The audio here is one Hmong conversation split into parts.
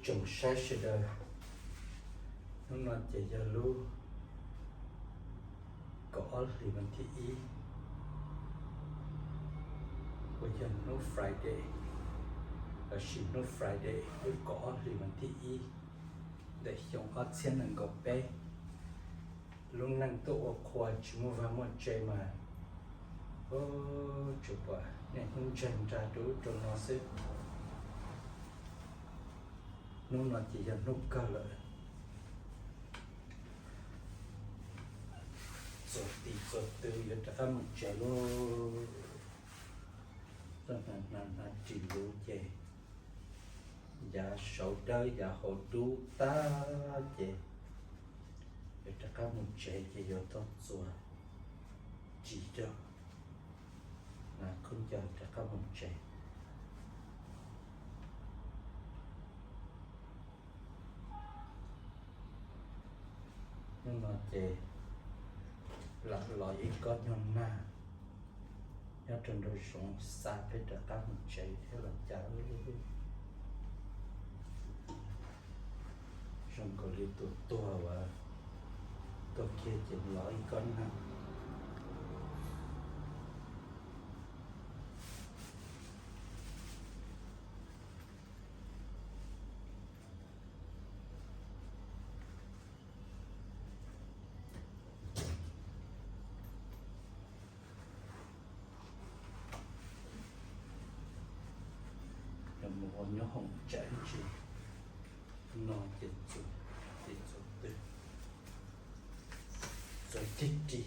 Tsoom saib sawv daws, hnub no ces yog lub kaum ob hlis vas thib ib, uas yog hnub Friday, lossis hnub Friday lub kaum ob hlis vas thib ib ntawm xyoo ob txhiab nees nkaum peb. Lub neej tuaj ua qhua tsis muaj vaj muaj tse mas, tsuas pom niaj hnub ntseeg nra rau ub rau no xwb. Hnub no ces yog hnub kawg lawm, txuas tis txuas tw yuav rov qab mus tsev lauj. Tuaj hnav hnav hnav ris luv ces yav saud dawb yav hauv dub tag ces yuav rov qab mus tsev ces yuav tau txuas ris coj, hnav khaub ncaws rov qab mus tsev. Hnub no ces lam los ib kob nyuag nag nyob rau nraum zoov xa peb rov qab mus tsev thiab los cas. Zoo nkaus li tus tuag uas tuag kiag ces los ib kob nag. Yog mus ua nyob hoom tsam ib ntsis no ces txuas tis txuas tw, txuas tig ris.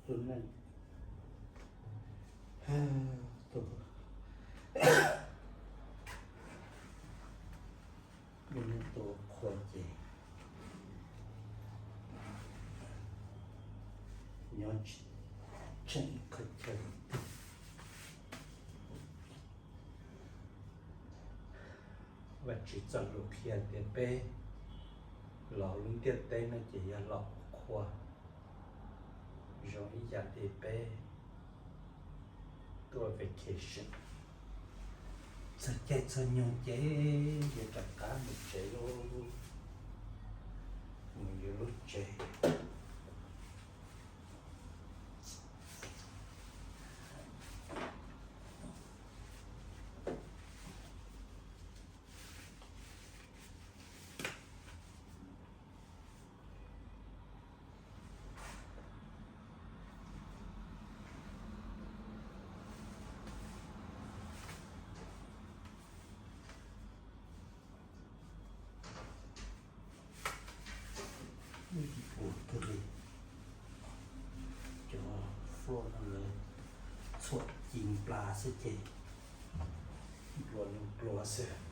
Lub neej, lub neej tuaj ua qhua ces nyob tsis tsheej qhov chaw. Vaj Tswv txoj lus qhia tias peb los lub ntiaj teb no ces yog los ua qhua, zoo ib yam li peb tuaj vacation, txog caij txog nyoog ces yuav rov qab mus tsev lauj, mus yuav lub tsev. Ua kawg li, cov floor no lawv txhuam ci nplas xwb ces nplua li nplua xwb.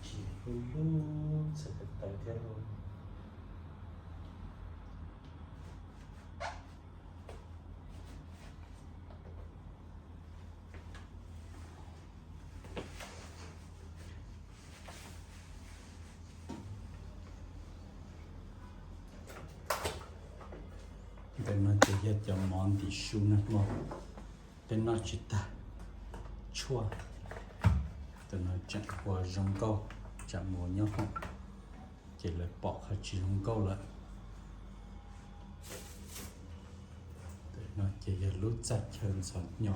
Tsis hlub hlub txhais ko taw thiab lauj. Ntawm No ces yog cov mov ntim su no mog, peb noj tsis tag. Tshuaj, tus no tseem ua zoo nkauj, tsam mus nyob hoom ces lawv pom qhov tsis zoo nkauj lawm. No ces yog lub txaj chaw ntxhov nyo.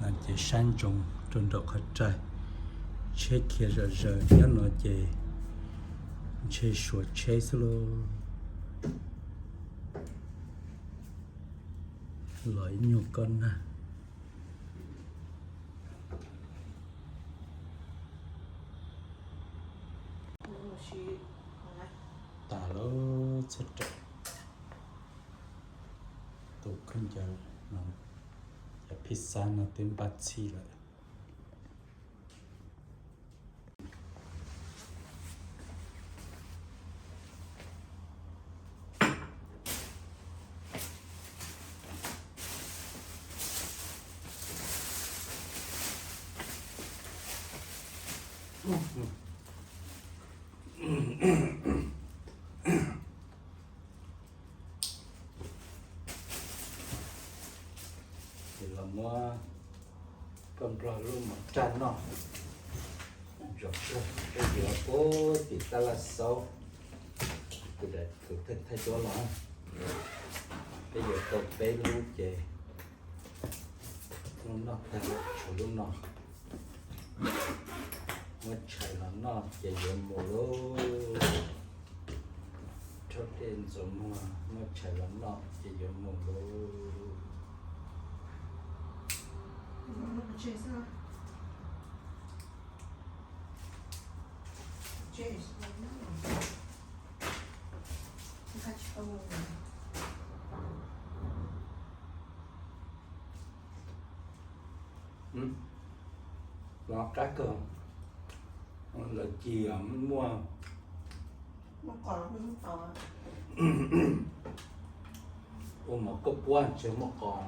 No ces sab ntsoov rau nraum qhov rais, tsheb khiav zom zaws, nyob no ces ntshe suav tsheb xwb lauj. Los ib nyuag koj nag. Tas lawm, txhij rawm. Tus khaub ncaws no, cov pizza no twb npaj txhij lawm. Ces los muab koj nplog lub mov raj noj. Zaum kawg peb yuav puag tim tab laj xaub, tus daim tus thawj thaij duab los, peb yuav tau peb lub ces lub noj tag tshuav lub no. Muab tshais los noj ces yuav mus lauj. Rhaub dej ntxuav muag, muab tshais los noj ces yuav mus lauj. Los qab kawg, lawv ci muaj. Ua mov koj puab tsis muaj qos.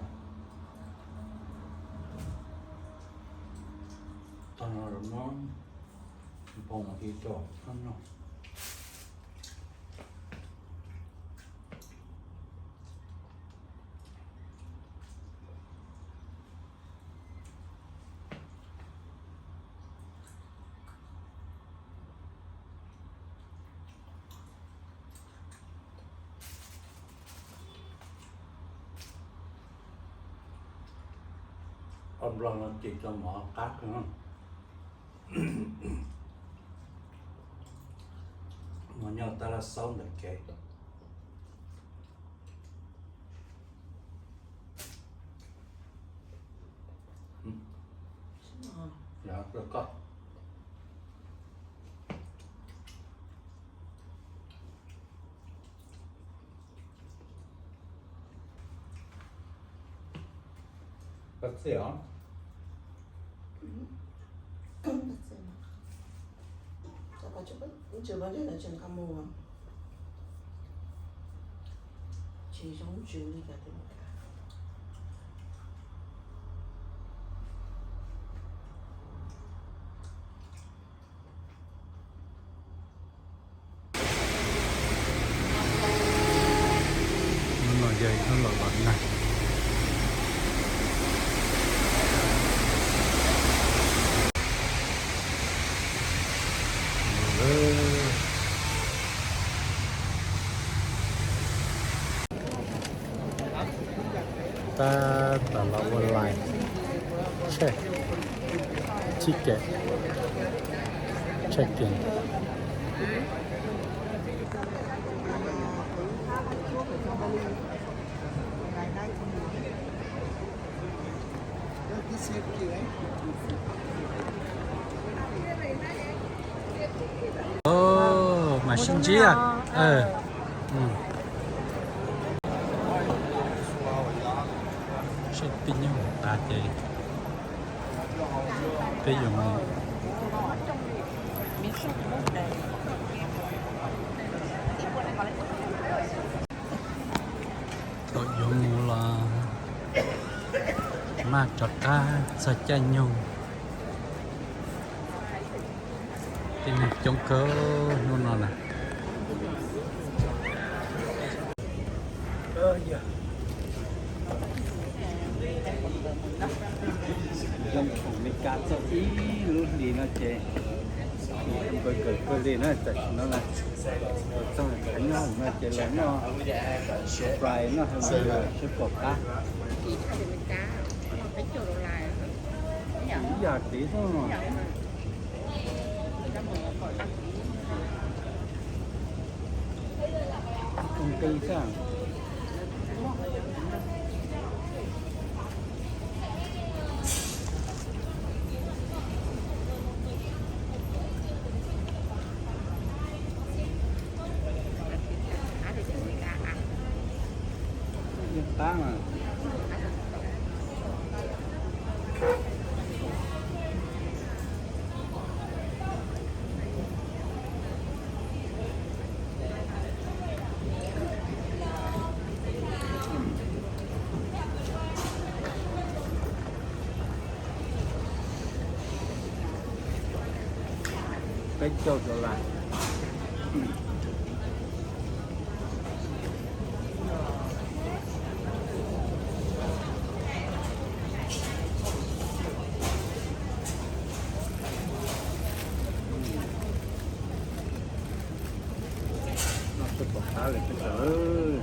Tag no los muab npoo ib co noj. Ob nplog no ces cov mov qab kawg. Mus nyob tab laj xaub ntawm kev. Koj txiv os. Tsis zoo tswv li cas. Hnub no yog ib hnub los los nag. Tab tom los ua line check, ticket, check in. Mas sib ntsib. Sib pib nyob tas ces peb yuav mus. Thaum yuav mus los maj rov qab txog caij nyoog. Tib neeg coob kawg hnub no na. Zoo thaum Meskas txog ib lub hlis no ces npawg kawg kawg li na, tam sim no na. Txog qhov nyob no ces los noj fry, noj hamburger seb puas qab. Ib yam kev xwb. Tus nqi xwb. Yeej qab mas. Peb caug dollar. Noj tej pom qab li peb sawv.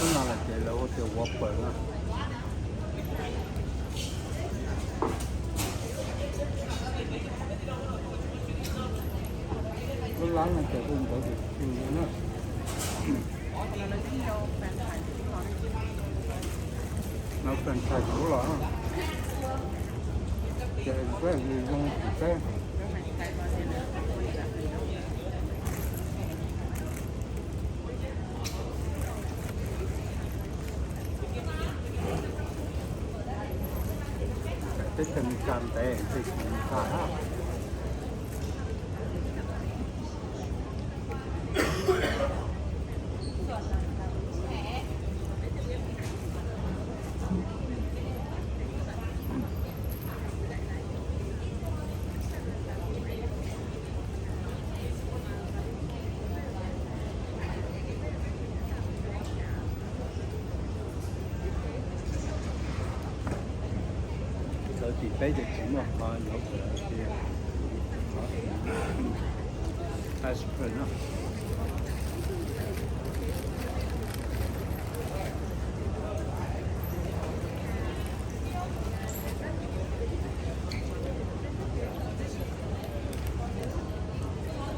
Lub no los ces lawv hu tias Whopper na. Lub lab no ces hu ntawd tias King na. No franchise kuv los ces peb zoo tim peb. Teb chaws Amelikas ntev, teb chaws Amelikas. Sawv tim peb ces tsis muaj qhov yuav tias qhov ice cream no.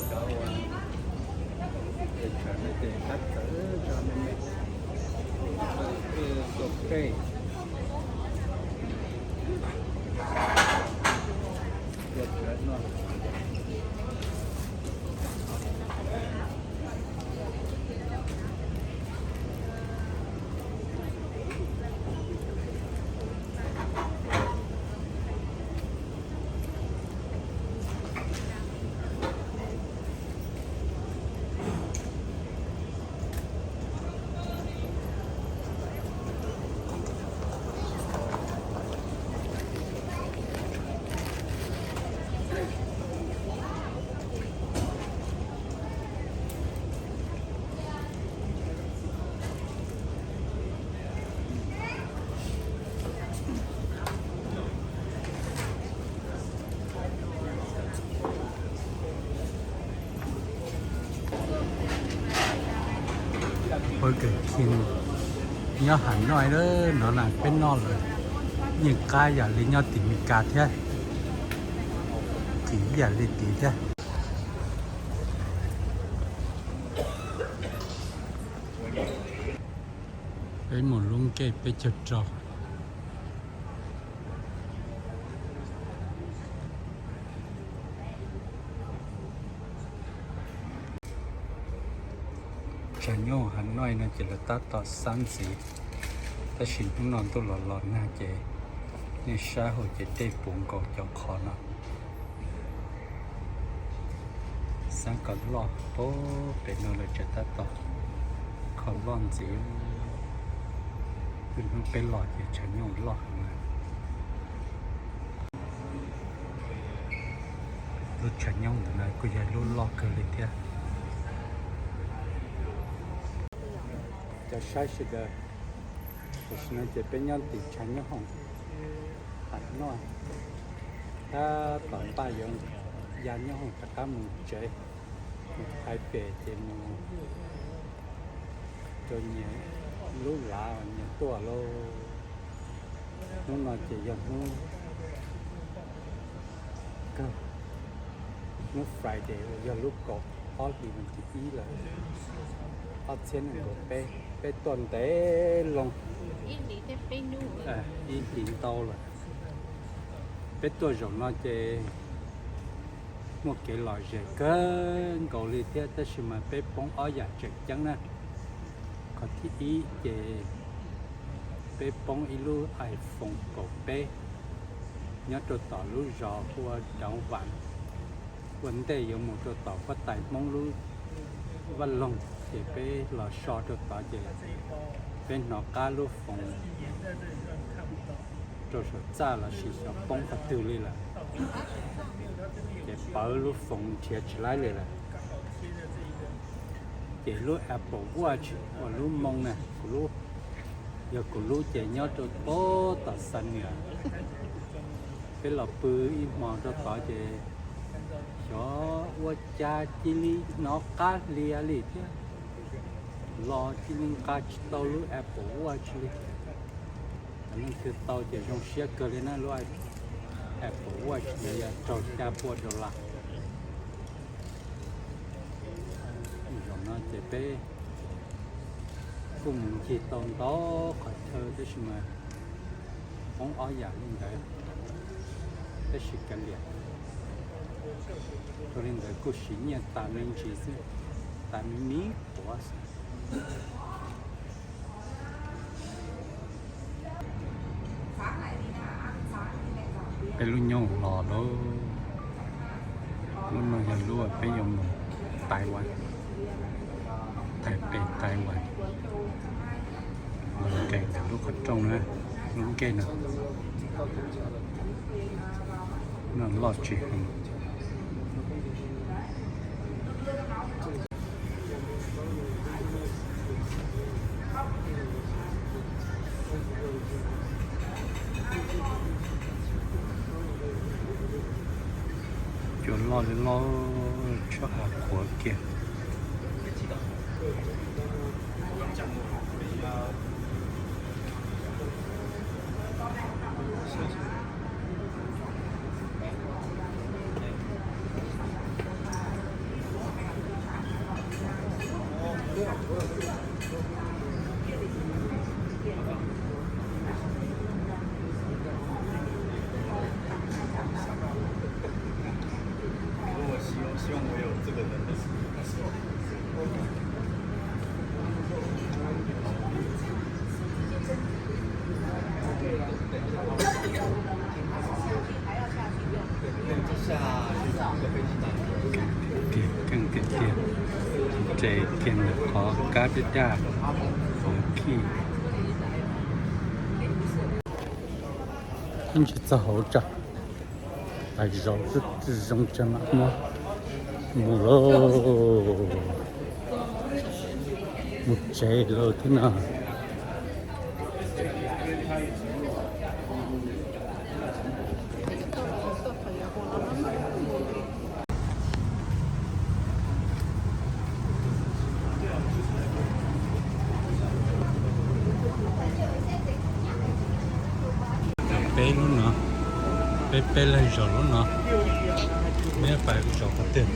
Cov uas tshawm no ces tab txawv tso me me. Ua ke. Ua tshawm no. Ua kawg kiag nyob Hà Nội na, no na peb noj lawm yeej qab yam li nyob tim Meskas thiab, kim yam li tid thiab. Peb mus lub ncej peb caug rau. Tsam nyob Hà Nội no ces lawv tab tom xab ntxiv, tab sis hnub no ntuj los los nag ces nej saib hauv ces dej puv nkaus cov qhov no. Tab kom loj pem no lawv tseem tab tom kho loj ntxiv. Lub hnub peb los ces tshav nyooj loj heev lawm. Lub tshav nyooj ntawm no kuj yog lub loj kawg li thiab. Cov saib sawv daws, tam sim no ces peb nyob tim tshav nyooj hoom Pam Noj, tab tom npaj yuav ya nyooj hoom rov qab mus tsev, mus Thaib pem ces mus rau nyias lub lav nyias tuaj lauj. Hnub no ces yog hnub kawg, hnub Friday uas yog lub kaum ob hlis vas thib ib lawm, ob txhiab nees nkaum peb. Peb tuaj ntev loo, ib hlis ntau lawm. Peb tuaj zaum no ces muaj kev lom zem kawg nkaus li thiab, tab sis mas peb poob ob yam tseem ceeb na. Qhov thib ib ces peb poob ib lub iPhone kaum peb nyob rau tom lub zos hu ua Dov Vam, ua ntej yuav mus rau tom huab tais Hmoob lub vaj loog, ces peb los so rau tod ces peb hnov qab lub foos rau saum txaj los sis xyov poob qhov twg li lawm, ces pawv lub foos nrhiav tsis laib li lawm. Ces lub Apple Watch uas lub moo na, kuv lub, yog kuv lub ces nyob rau pem tom Xam Nias. Peb los pw ib hmo rau tod ces xyov ua cas cia li hnov qab hlias li thiab, los cia li nqa tsis tau lub Apple Watch li. Leej twg tau ces zoo siab kawg li na, lub Apple Watch no yog raug xya pua dollar. Zaum no ces peb kuj mus ncig tau ntau qhov chaw tab sis mas poob ob yam li ntawd, tab sis kav liam, raug li ntawd kuj siv nyiaj tas me ntsis xwb, tas me me quav xwb. Peb lub nyooj los lauj, lub no yog lub peb yuav mus Taiwan, Thaib pem Taiwan. Los nres ntawm lub qhov rooj na, lub nkej no, no loj tsis heev. Cua loj li loj, tshuab av qhuav kiag. Keej tiag tiag, nres kiag ntawm qhov kab daj daj, qhov khij. Ib ntsis txog hauv tso, pais zaum twb zoo tso mam muab mus lauj, mus tsev lauj thiab no. Peb lub no, peb peb leeg zaum lub no, neb pais zaum qhov twg?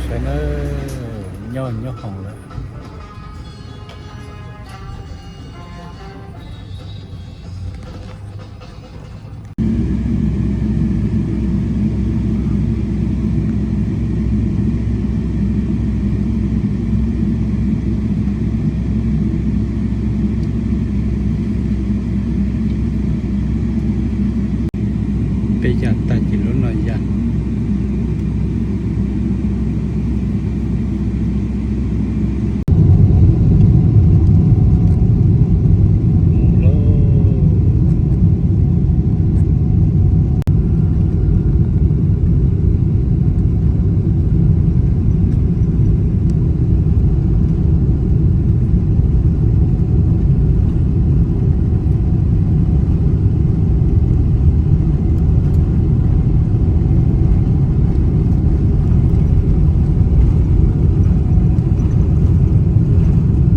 Saib na, nyob nyob hoom lawm. Ya tag ces lub no ya. Mus lauj.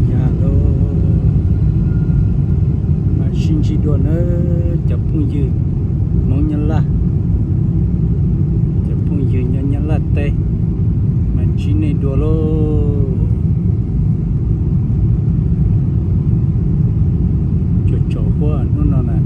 Ya lauj, mam sib ntsib dua nawb cov phooj ywg Hmoob Nyab Laj, cov phooj ywg nyob Nyab Laj teb, mam ntsib nej dua lauj. Tsaus tsaus huab hnub no na.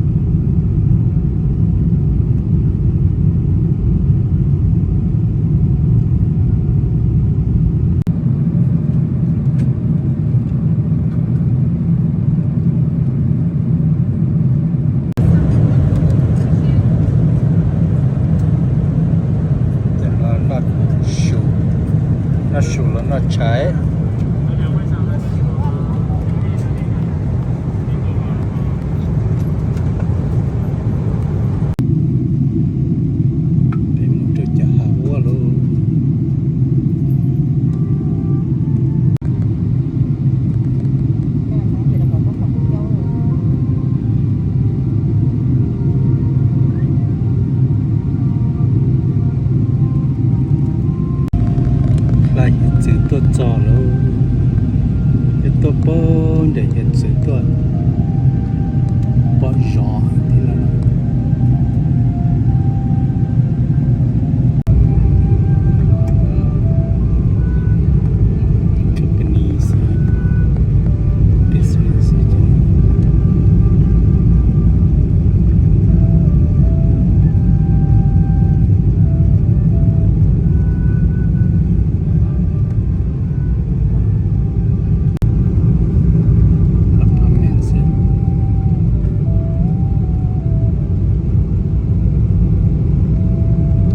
Ces no noj su, noj su los noj tshais. Peb mus rau cov hav ub lauj. Hla hiav txwv tuaj txog lauj, yog tuaj poob nram hiav txwv tuaj pom zov thiab no. Companies, business. Apartments.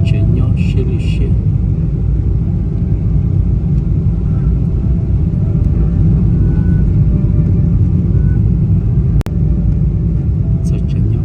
Tsev nyob siab li siab. Txog tsev nyob.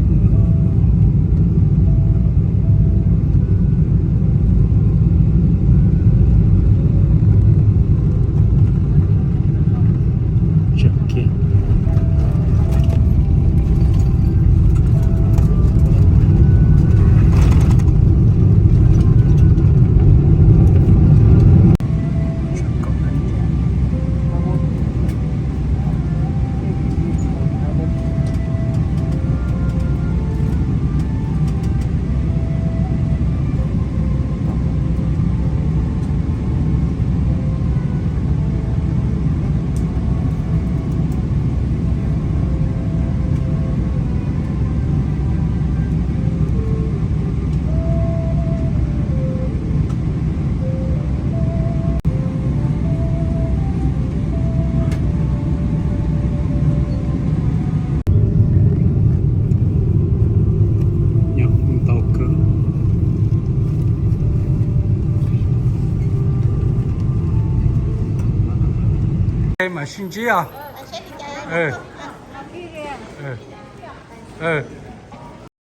Nyob ntau kawg. Mam sib ntsib os.